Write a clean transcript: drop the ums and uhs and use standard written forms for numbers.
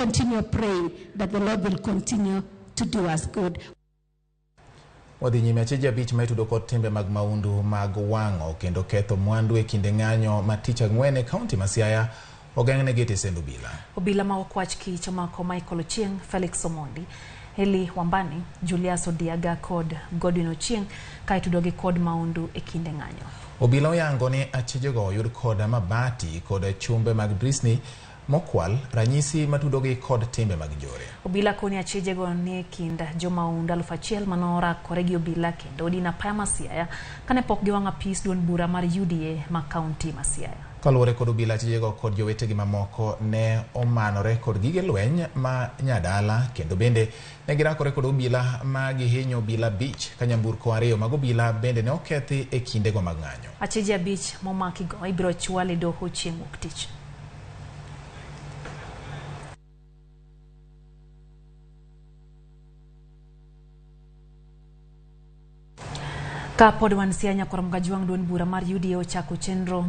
Continue praying that the Lord will continue to do us good. Wadhi nyime acheje 5 ma itudo kod timbe mag maundu mag wang'o kendo ketho mwandu e kinde ng'anyo ma tich ang'wen e kaunti ma Siaya ogeng'negi e tesend obila. Obila ma okwach kich omako Michael Ochieng, Felix Omondi, Eli Wambani, Julius Odiaga kod Godwin Ochieng ka itudogi kod maundu e kinde ng'anyo. Obila oyango ni achejego oyud kod mabati kod chumbe mag drisni mokwal, ranyisi matudogi kod timbe mag njore. Obila koni achejego ni e kind jomaundu 1000 manorakore gi obila kendo odino apaya ma Siaya kane pok giwang'o apis duond bura mar UDA ma kaunti ma Siaya. Kaluwore kod obila, achejego kod jowetegi mamoko ne omanore kod gige lweny ma nyadala kendo bende ne girakore kod obila ma gihinyo obila 5 ka nyamburko 2 mag obila bende ne okethi e kindego mag ng'anyo. Acheje 5 momakigo ibiro chwal e doho chieng' wuok tich. Ka pod wan Siaya, nyakwar Mgajwang' duond bura mar UDA ochako chenro mar